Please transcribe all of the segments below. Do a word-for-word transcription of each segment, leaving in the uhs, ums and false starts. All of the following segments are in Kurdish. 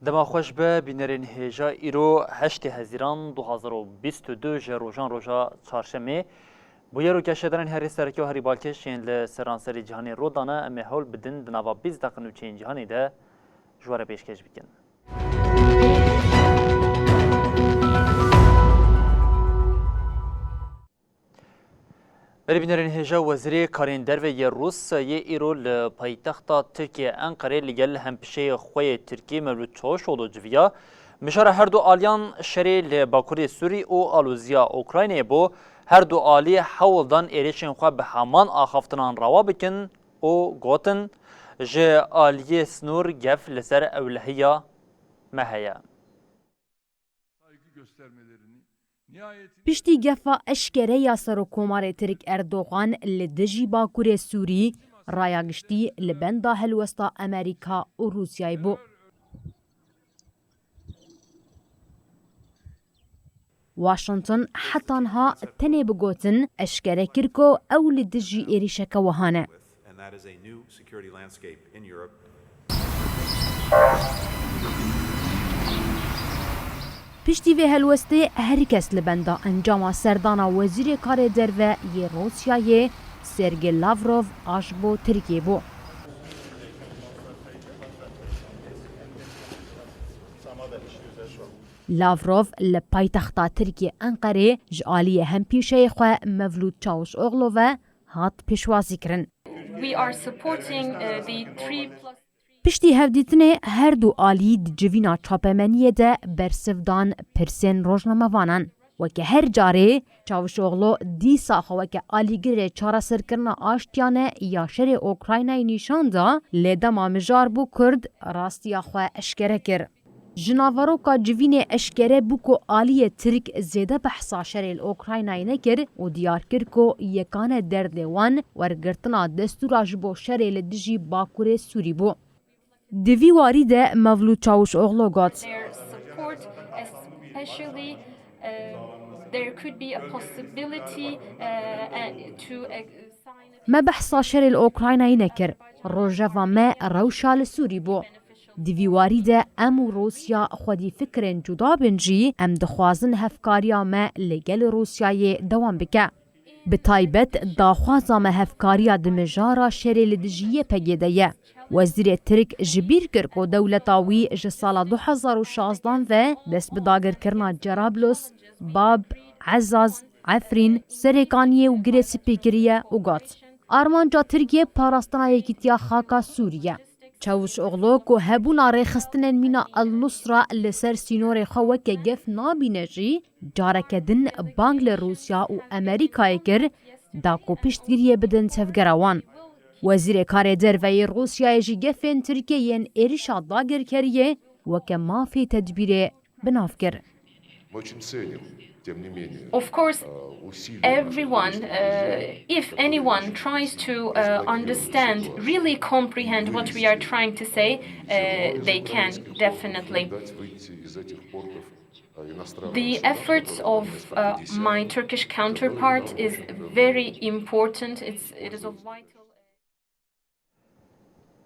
Dema xweş be, bînerên hêja, îro heştê Hezîran du hazar û bîst û du ji rojan roja çarşemê. Bûyer û geşedanên herî sereke û herî balkêş yên li seranserê cîhanê rû dane, em ê hewl bidin di nava bîst deqe nûçeyên cîhanê de ji we re pêşkêş bikin. Belê bînerên hêja, Wezîrê Karên Derve yê Rûsyayê îro li paytexta Tirkiyê Enqerê li gel hempîşeyê xwe yê Tirkî Mevlût Çavuşoglu civiya. Mijara her du aliyan şerê li Bakurê Sûrî û aloziya Ukraynayê bû. Her du alî hewl dan êrişên xwe bi heman axaftinan rewa bikin û gotin, ji aliyê sinûr gef li ser ewlehiya me heye. Saygı göstermelerini, nihayetinde Piştî gefa eşkere ya Serokkomarê Tirk Erdogan li dijî Bakurê Sûrî, raya giştî li benda helwesta Amerîka û Rûsyayê bû. Washington heta niha tenê bi gotin eşkere kir ku ew li dijî êrîşeke wiha ne. And that is a new security landscape in Europe. Piştî vê helwestê her kes li benda encama serdana Wezîrê Karê Derve yê Rûsyayê Sergey Lavrov a ji bo Tirkiyê bû. Lavrov li paytexta Tirkiyê Enqerê ji aliyê hempîşeyê xwe Mevlût Çavuşoglu ve hat pêşwazîkirin. We are supporting, uh, the three plus Piştî hevdîtinê her du alî di civîna çapemeniyê de bersiv dan pirsên rojnamevanan. Weke her carê, Çavuşoglu dîsa xwe weke alîgirê çareserkirina aştiyane ya şerê Ukraynayê nîşan da, lê dema mijar bû Kurd, rastiya xwe eşkere kir. Ji naveroka civînê eşkere bû ku aliyê Tirk zêde behsa şerê li Ukraynayê nekir û diyar kir ku yekane derdê wan wergirtina destûra ji bo şerê li dijî Bakurê Sûrî bû. Di vî warî de Mevlût Çavuşoglu got. Their support, especially, uh, there could be a possibility, uh, uh, to, uh, sign a Me behsa şerê li Ukraynayê nekir. Rojeva me rewşa li Sûrî bû. Di vî warî de em û Rûsya xwedî fikrên cuda bin jî, em dixwazin hevkariya me li gel Rûsyayê dewam bike. Bi taybet daxwaza me hevkariya di mijara şerê li dijî Y P G de ye. Wezîrê Tirk ji bîr kir ku dewleta wî ji sala du hezar û şazdan ve dest bi dagirkirina Cerablus, Bab, Ezaz, Efrîn, Serêkaniyê û Girê Spî kiriye û got, armanca Tirkiyê parastina yekîtiya xaka Sûrî ye. Çavuşoglu ku hebûna rêxistinên mîna El Nusra li ser sînorê xwe weke gef nabîne jî, careke din bang li Rûsya û Amerîkayê kir, da ku piştgiriyê bidin tevgera wan. Wezîrê Karê Derve yê Rûsyayê jî gefên Tirkiyê yên êrişa dagirkeriyê weke mafê tedbîrê bi nav kir. Мы очень ценим, тем не менее, Of course, э, усилия наших everyone, uh, if anyone tries to, uh, understand, really comprehend what we are trying to say, uh, they can, definitely. Дать выйти из этих портов, э, иностранным The efforts of, uh, my Turkish counterpart is very important. It's, it is of vital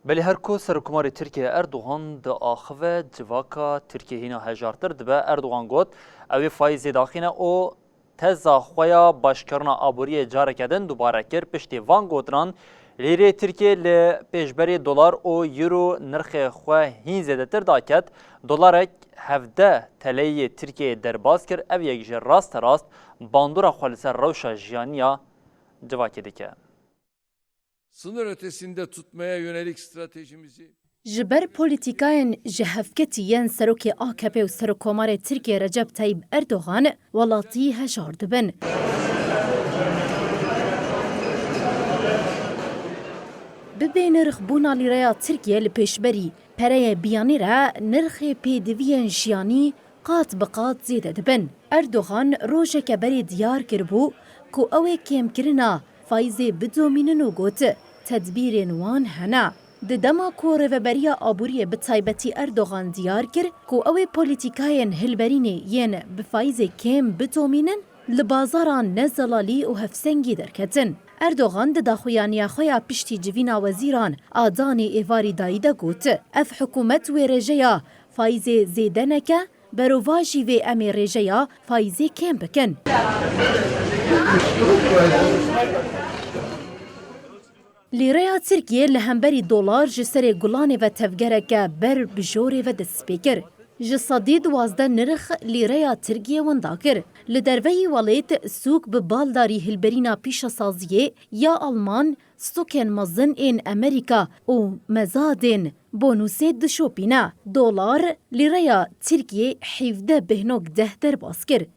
Belê her ku Serokkomarê Tirkiyê Erdogan diaxive, civaka Tirkiyê hîna hejartir dibe. Erdogan got, ew ê faîzê daxîne û teza xwe ya başkirina aboriyê careke din dubare kir. Piştî van gotinan, lîrê Tirkiyê li pêşberî dolar û euro nirxê xwe hîn zêdetir daket. Dolarek hevdeh teleyê Tirkiyeyê derbas kir. Ev yek jî rasterast bandora xwe li ser rewşa jiyaniya civakê dike. Sınır ötesinde tutmaya yönelik stratejimizi Ji ber polîtîkayên ji hevketî yên serokê A K P û Serokkomarê Tirkiyê Recep Tayyip Erdogan, welatî hejar dibin. Bi Bê nirxbûna lîreya Tirkiye li pêşberî pereyê biyanî re nirxê pêdiviyên jiyanî qat bi qat zêde dibin. Erdogan rojeke berê diyar kiribû ku ew ê kêmkirina faîzê bidomînin û got, tedbîrên wan hene. Di dema ku rêveberiya aboriyê bi taybetî Erdogan diyar kir ku ew ê polîtîkayên hilberînê yên bi faîzê kêm bidomînin, li bazaran ne zelalî û hevsengî derketin. Erdogan di daxuyaniya xwe ya piştî civîna wezîran a danê êvarî dayî de got, ev hikûmet wê rêjeya faîzê zêde neke, berovajî vê em ê rêjeya faîzê kêm bikin. Lîreya Tirkiyê li hemberî dolar ji serê gulanê ve tevgereke ber bi jorê ve dest pê kir. Ji sedî duwazdeh nirx lîreya Tirkiyê winda kir. Li derveyî welêt sûk bi baldarî hilberîna pîşesaziyê ya Alman, stûkên mezin ên Amerîka û mezadên bonûsê dişopîne. Dolar lîreya Tirkiyê hevdeh bêhnok deh derbas kir.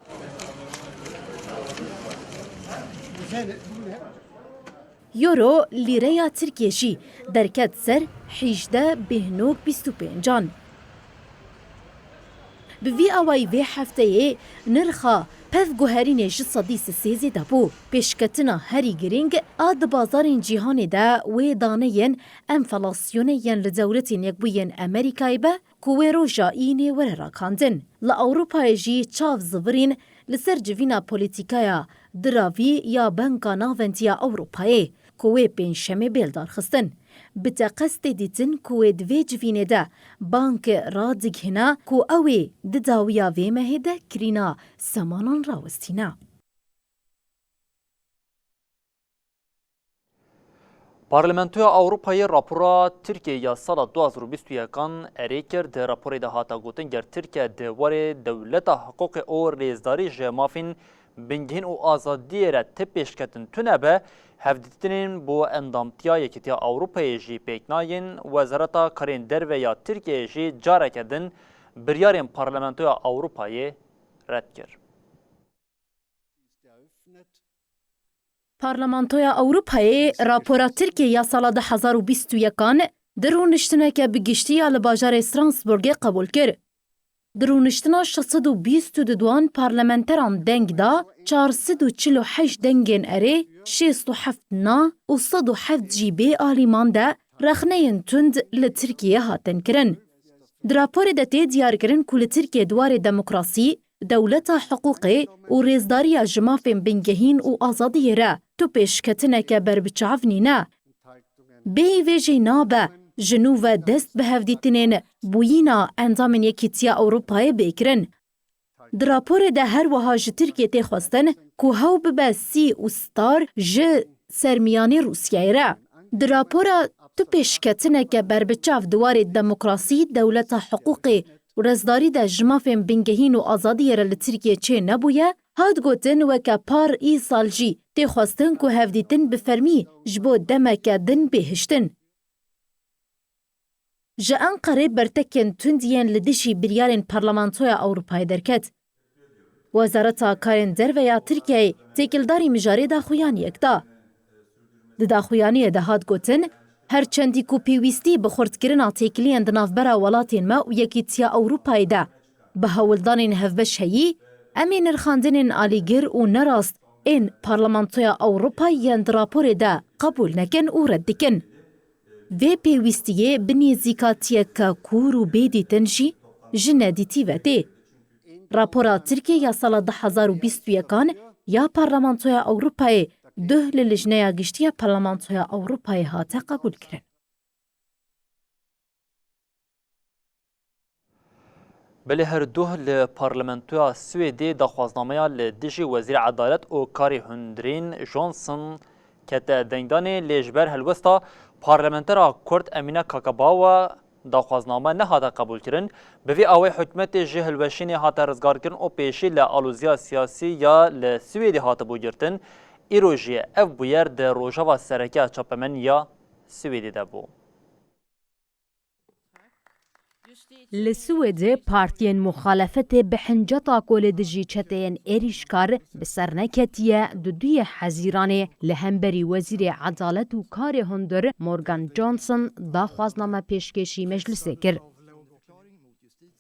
Euro lîreya Tirkiyê jî derket ser hejdeh bêhnok bîst û pêncan. Bi vî awayî vê hefteyê nirxa pevguherînê ji sedî sisê zêde bû. Pêşketina herî girîng a di bazarên cîhanê de wê daneyên enflasyonê yên li Dewletên Yekbûyên Amerîkayê be ku wê roja înê were rakandin. Li Ewropayê jî çav zivirîn li ser civîna polîtîkaya diravî ya Banka Navendî ya Ewropayê ku wê pêncşemê bê lidarxistin. Bi teqez tê dîtin ku wê di vê civînê de bank radigihîne ku ew ê di dawiya vê mehê de kirîna semanan rawestîne. Parlamentoya Ewropayê rapora Tirkiye ya sala du hazar û bîst û yekan erê kir. Di raporê de hate gotin, ger Tirkiye di warê dewleta hiqûqê û rêzdarî ji mafên bingehîn û azadiyê re ti pêşketin tune be, hevdîtinên bo endamtiya Yekîtiya Ewropayê jî pêk nayên. Wezareta Karên Derve ya Tirkiyeyê jî careke din biryarên Parlamentoya Ewropayê red kir. Parlamentoya Ewropayê rapora Tirkiyê ya sala du hazar û bîst û yekan di rûniştineke bi giştî ya li bajarê Strasbourgê qebûl kir. Di rûniştina şeş sed û bîst û du wan parlamenteran deng da, çar sed û çil û heşt dengên erê, şêst û heft na û sed û heft jî bê alîman de rexneyên tund li Tirkiyê hatin kirin. Di raporê de tê diyarkirin ku li Tirkiyê di warê demokrasî, dewleta hiqûqê û rêzdariya ji mafên bingehîn û azadiyê re tu pêşketineke berbiçav nîne. Bêyî vê jî nabe ji nû ve dest bi hevdîtinên bûyîna endamên Yekîtiya Ewropayê bê kirin. Di raporê de her wiha ji Tirkiyê tê xwestin ku hew bibe sî û star ji sermiyanê Rûsyayê re. Di rapora tu pêşketineke berbiçav di warê demokrasî, dewleta hiqûqê û rêzdarî de ji mafên bingehîn û azadiyê re li Tirkiyê çê nebûye, hat gotin weke par îsal jî tê xwestin ku hevdîtin bi fermî ji bo demeke din bê hiştin. Ji Enqerê bertekên tund yên li dijî biryarên Parlamentoya Ewropayê derket. Wezareta Karên Derve ya Tirkiyeyê têkildarî mijarê daxuyaniyek da. Di daxuyaniyê de hat gotin, her çendî ku pêwîstî bi xurtkirina têkiliyên di navbera welatên me û Yekîtiya Ewropayê de bi hewldanên hevbeş heyî, em ê nirxandinên alîgir û nerast ên Parlamentoya Ewropayê yên di raporê de qebûl nekin û red dikin. Vê pêwîstiyê bi nêzîkatiyeke kûr û bêdîtin jî ji nedîtî ve tê. Rapora Tirkiyê ya sala du hazar û bîst û yekan ya Parlamentoya Ewropayê duh li Lijneya Giştî ya Parlamentoya Ewropayê hate qebûlkirin. Belê her duh li Parlamentoya Swêdê daxwaznameya li dijî Wezîrê Edalet û Karê Hundirîn Johnson kete dengdanê, lê ji ber helwesta parlamentera Kurd Emîne Kakabawa daxwazname nehate qebûlkirin. Bi vî awayî hikûmetê ji hilweşînê hate rizgarkirin û pêşî li aloziya siyasî ya li Swêdê hatibû girtin. Îro jî ev bûyer di rojeva sereke ya çapemenî ya Swêdê de bû. Li Swêdê partiyên muxalefetê bi hinceta ku li dijî çeteyên êrîşkar bi ser neketiye, di duyê Hezîranê li hemberî Wezîrê Edalet û Karê Hundir Morgan Johansson daxwazname pêşkêşî meclisê kir.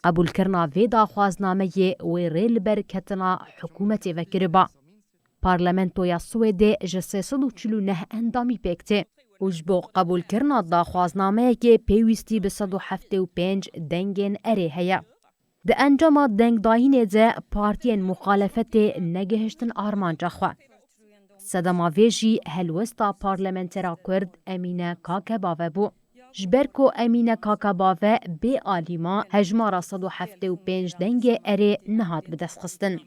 Qebûlkirina vê daxwaznameyê wê rê li ber ketina hikûmetê vekiriba. Parlamentoya Swêdê ji sê sed û çil û neh endamî pêk tê û ji bo qebûlkirina daxwaznameyekê pêwîstî bi sed û heftê û pênc dengên erê heye. Di encama dengdayînê de partiyên muxalefetê negihiştin armanca xwe. Sedema vê jî helwesta parlamentera Kurd Emîne Kakebave bû. Ji ber ku Emîne Kakebave bê alî ma, hejmara sed û heftê û pênc dengê erê nehat bidestxistin.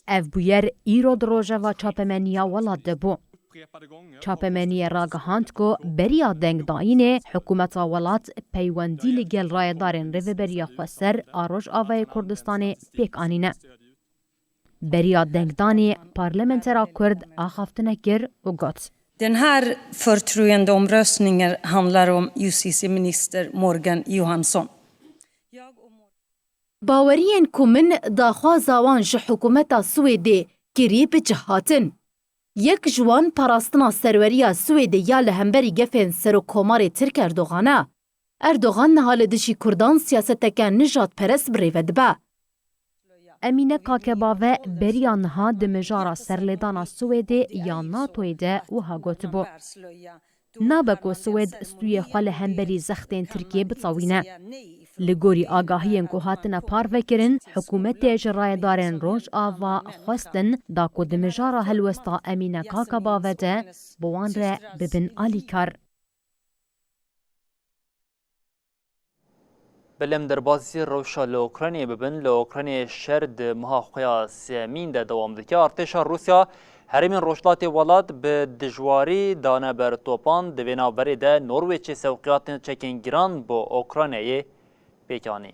Ev bûyer îro di rojeva çapemeniya welat de bû. Çapemeniyê ragihand ku beriya dengdayînê hikûmeta welat peywendî li gel rayedarên Rêveberiya Xweser a Rojavayê Kurdistanê pêk anîne. Beriya dengdanê parlamentera Kurd axaftine kir û got: Den här förtroendeomröstningen handlar om justitieminister Morgan Johansson. Baweriyên ku min daxwaza wan ji hikûmeta Swêdê kirî bi cih hatin. Yek ji wan parastina serweriya Swêdê ya li hemberî gefên Serokkomarê Tirk Erdogan e. Erdogan niha li dijî Kurdan siyaseteke nijadperest bi rê ve dibe. Emîne Kakebave beriya niha di mijara serlêdana Swêdê ya NATOyê de wiha gotibû: Nabe ku Swêd stûyê xwe li hemberî zextên Tirkiyê bitewîne. Li gorî agahiyên ku hatine parvekirin, hikûmetê ji rayedarên Rojava xwestin da ku di mijara helwesta Emîne Kakebave de bi wan re bibin alîkar. Belê em derbasî rewşa li Ukraynayê bibin. Li Ukraynayê şer di meha xwe ya sêyemîn de dewam dike. Artêşa Rûsya herêmên rojhilatê welat bi dijwarî dane ber topan. Di vê navberê de Norwêçê sewqiyatên çekên giran bo Ukraynayê pêk anî.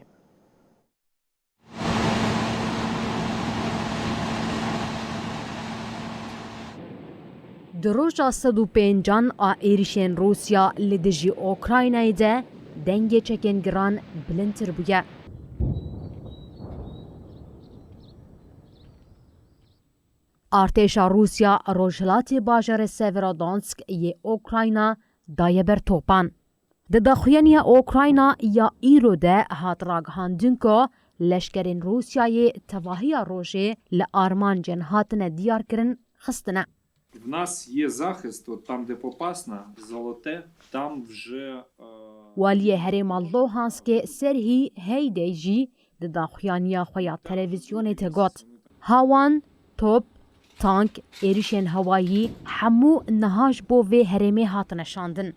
Di roja sed û pêncan a êrîşên Rûsya li dijî Ukraynayê de dengê çekên giran bilindtir bûye. Artêşa Rûsya rojhilatê bajarê Severodonetsk yê Ukrayna daye ber topan. Di daxuyaniya Ukrayna ya îro de hat ragihandin ku leşkerên Rûsyayê tevahiya rojê li armancên hatine diyarkirin xistine. В нас є захист, от там, де Попасна, Золоте, там вже, е, Waliyê herêma Luhanskê Serhî Heydey jî di daxuyaniya xwe ya televîzyonê de got: Hawan, top, tank, êrişên hewayî, hemû niha ji bo vê herêmê hatine şandin.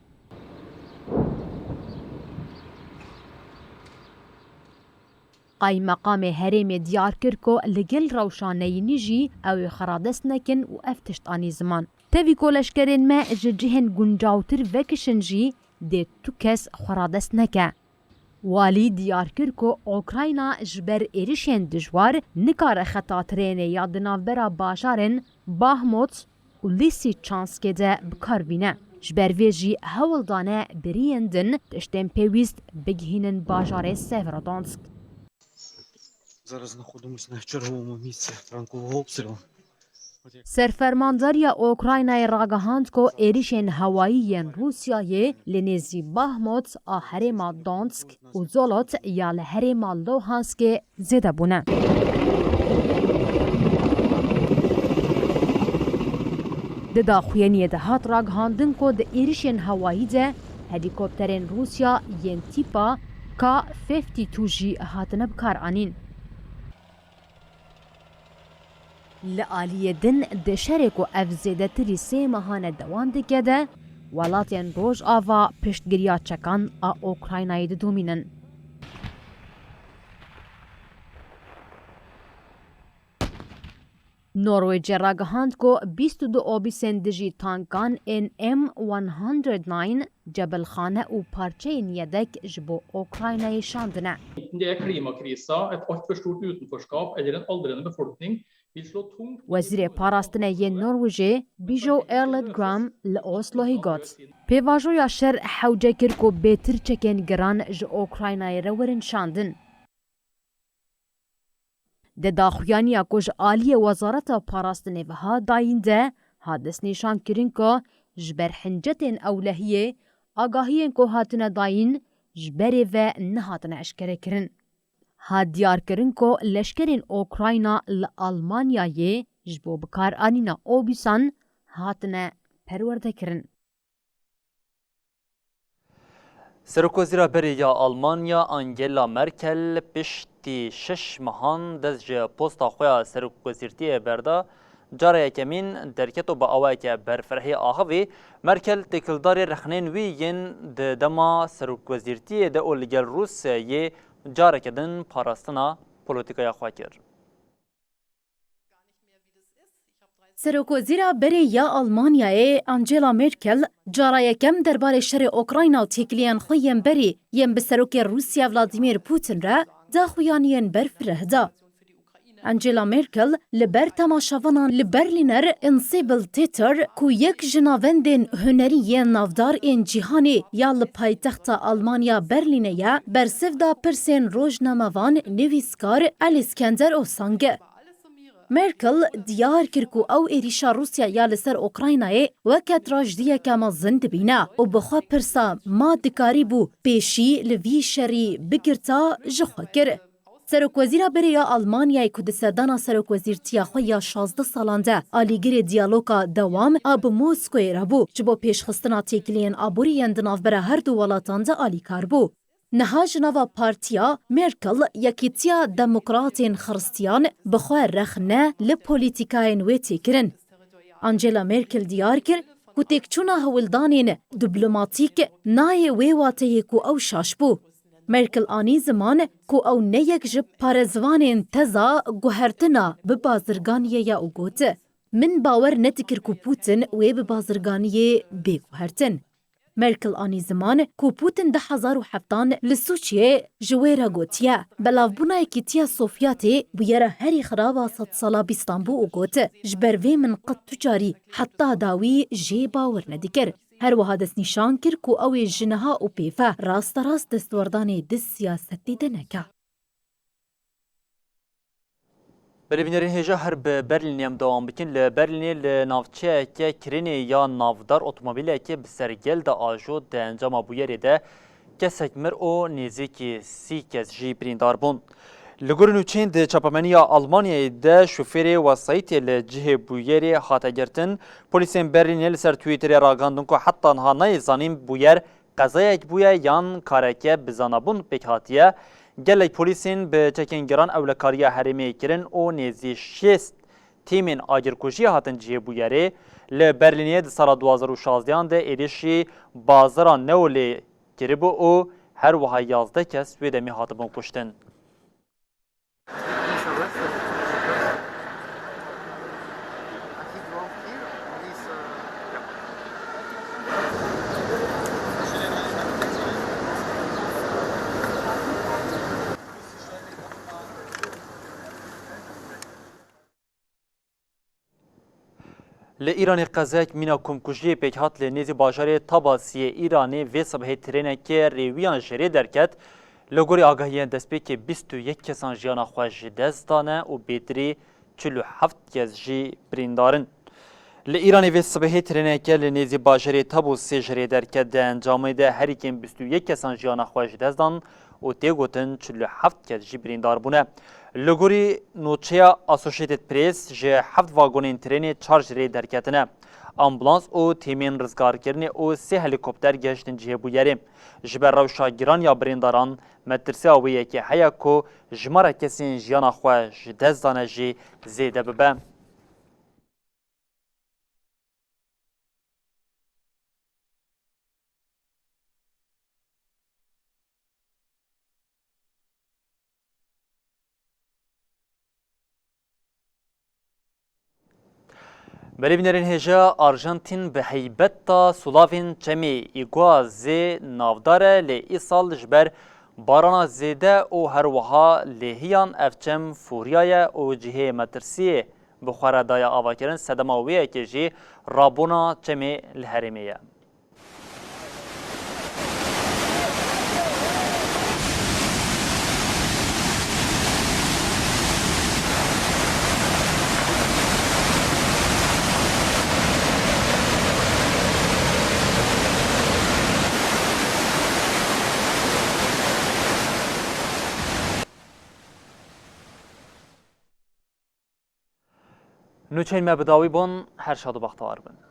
Qaymeqamê herêmê diyar kir ku li gel rewşa neyînî jî ew ê xwe radest nekin û ev tişt anî ziman: Tevî ku leşkerên me ji cihên guncawtir vekişin jî dê tu kes xwe radest neke. Walî diyar kir ku Ukrayna ji ber êrişên dijwar nikare xeta trênê ya di navbera bajarên Bahmut û Lysychanskê de bi kar bîne. Ji ber vê jî hewl dane biriyên din tiştên pêwîst bigihînin bajarê Severodonetsk. Зараз знаходимося на черговому місці ранкового обстрілу. Serfermandariya Ukraynayê ragihand ku êrişên hewayî yên Rûsyayê li nêzî Bahmut a herêma Donetsk û Zolot ya li herêma Luhanskê zêde bûne. Di daxuyaniyê de hat ragihandin ku di êrişên hewayî de helîkopterên Rûsya yên tîpa K fifty two jî hatine bikaranîn. Li aliyê din di şerê ku ev zêdetirî sê mehan e dewam dike de, welatên Rojava piştgiriya çekan a Ukraynayê didomînin. Norwêcê ragihand ku bîst û du obîsên dijî tankan ên M one hundred nine cebelxane û parçeyên yedek ji bo Ukraynayê şandine. Enten det er klimakrisa, et altfor stort utenforskap eller en aldrende befolkning, Wezîrê Parastinê yê Norwêjê Bijo Erlet Gram li Osloyê got, pêvajoya şer hewce kir ku bêtir çekên giran ji Ukraynayê re werin şandin. Di daxuyaniya ku ji aliyê Wezareta Parastinê ve hat dayîn de hat destnîşankirin ku ji ber hincetên ewlehiyê agahiyên ku hatine dayîn ji berê ve nehatine eşkerekirin. Hat diyarkirin ku leşkerên Ukrayna li Almanyayê ji bo bikaranîna obîsan hatine perwerdekirin. Serokwezîra berê ya Almanya Angela Merkel piştî şeş mehan dest ji posta xwe ya serokwezîrtiyê berda, cara yekemîn derket û bi awayeke berfirehî axivî. Merkel têkildarî rexnên wî yên di dema serokwezîrtiyê de û li gel Rûsyayê careke din parastina polîtîkaya xwe kir. Serokwezîra berê ya Almanyayê Angela Merkel cara yekem derbarê şerê Ukrayna û têkiliyên xwe yên berî yên bi serokê Rûsya Vladimir Putin re daxuyaniyên berfireh da. Angela Merkel li ber temaşevanan li Berliner Ensemble Theater ku yek ji navendên hunerî yên navdar ên cîhanê ya li paytexta Almanya Berlînê ye, bersiv da pirsên rojnamevan, nivîskar El Îskender Osang. Merkel diyar kir ku ew êrîşa Rûsya ya li ser Ukraynayê weke trajdiyeke mezin dibîne û bi xwe pirsa ma dikarîbû pêşî li vî şerî bigirta ji xwe kir. Serokwezîra berê ya Almanyayê ku di serdana serokwezîrtiya xwe ya şazdeh salan de alîgirê diyaloga dewam a bi Moskoyê re bû, ji bo pêşxistina têkiliyên aborî yên di navbera her du welatan de alîkar bû. Niha ji nava partiya Merkel, Yekîtiya Demokratên Xiristiyan, bi xwe rexne li polîtîkayên wê tê kirin. Angela Merkel diyar kir ku têkçûna hewldanên diplomatîk nayê wê wateyê ku ew şaş bû. Merkel anî ziman ku ew ne yek ji parêzvanên teza guhertina bi bazirganiyê ye û got, min bawer nedikir ku Putin wê bi bazirganiyê bê guhertin. Merkel anî ziman ku Putin du hezar û heftan li Sûçiyê ji wê re gotiye, belavbûna Yekîtiya Sovyetê bûyera herî xirab a sedsala bîstan bû û got, ji ber vê min qet tu carî heta dawî jê bawer nedikir. Her wiha destnîşan kir ku ew ê ji niha û pê ve rasterast destwerdanê di siyasetê de neke. Belê bînerên hêja, her bi Berlînê em dewam bikin. Li Berlînê li navçeyeke kirênê ya navdar otomobîlekê bi ser gel de ajo, di encama bûyerê de kesek mir û nêzîkî sî kes jî birîndar bûn. Li gorî nûçeyên di çapemeniya Almanyayê de şofêrê wesayîtê li cihê bûyerê hate girtin. Polîsên Berlînê li ser Twitterê ragihandin ku heta niha nayê zanîn bûyer qezayek bûye yan kareke bi zanabûn pêk hatiye. Gelek polîsên bi çekên giran ewlekariya herêmê kirin û nêzî şêst tîmên agirkujiyê hatin cihê bûyerê. Li Berlînê di sala du hazar û şazdehan de êrişî bazara Neolê kiribû û her wiha yazdeh kes wê demê hatibûn kuştin. Li Îranê qezayek mîna komkujiyê pêk hat. Li nêzî bajarê Tabasiyê Îranê vê sibehê trêneke rêwiyan ji rê derket. Li gorî agahiyên destpêkê bîst û yek kesan jiyana xwe ji dest dane û bêtirî çil û heft kes jî birîndar in. Li Îranê vê sibehê trêneke li nêzî bajarê Tabûsê ji rê derket. Di encamê de herî kêm bîst û yek kesan jiyana xwe ji dest dan û tê gotin çil û heft kes jî birîndar bûne. Li gorî nûçeya Associated Press, ji heft vagonên trênê çar ji rê derketine. Ambulans û tîmên rizgarkirinê û sê helîkopter gehiştin cihê bûyerê. Ji ber rewşa giran ya birîndaran, metirsiya wê yekê heye ku jimara kesên jiyana xwe ji dest dane jî zêde bibe. Belê bînerên hêja, Arjantîn bi heybeta sûlavên çemê Iguazê navdar e, lê îsal ji ber barana zêde û her wiha lêhiyan ev çem fûriyaye û cihê metirsiyê bi xwe re daye avakirin, sedema wê yekê jî rabûna çemê li herêmê ye. Nûçeyên me bi dawî bûn, her şad û bextewar bin.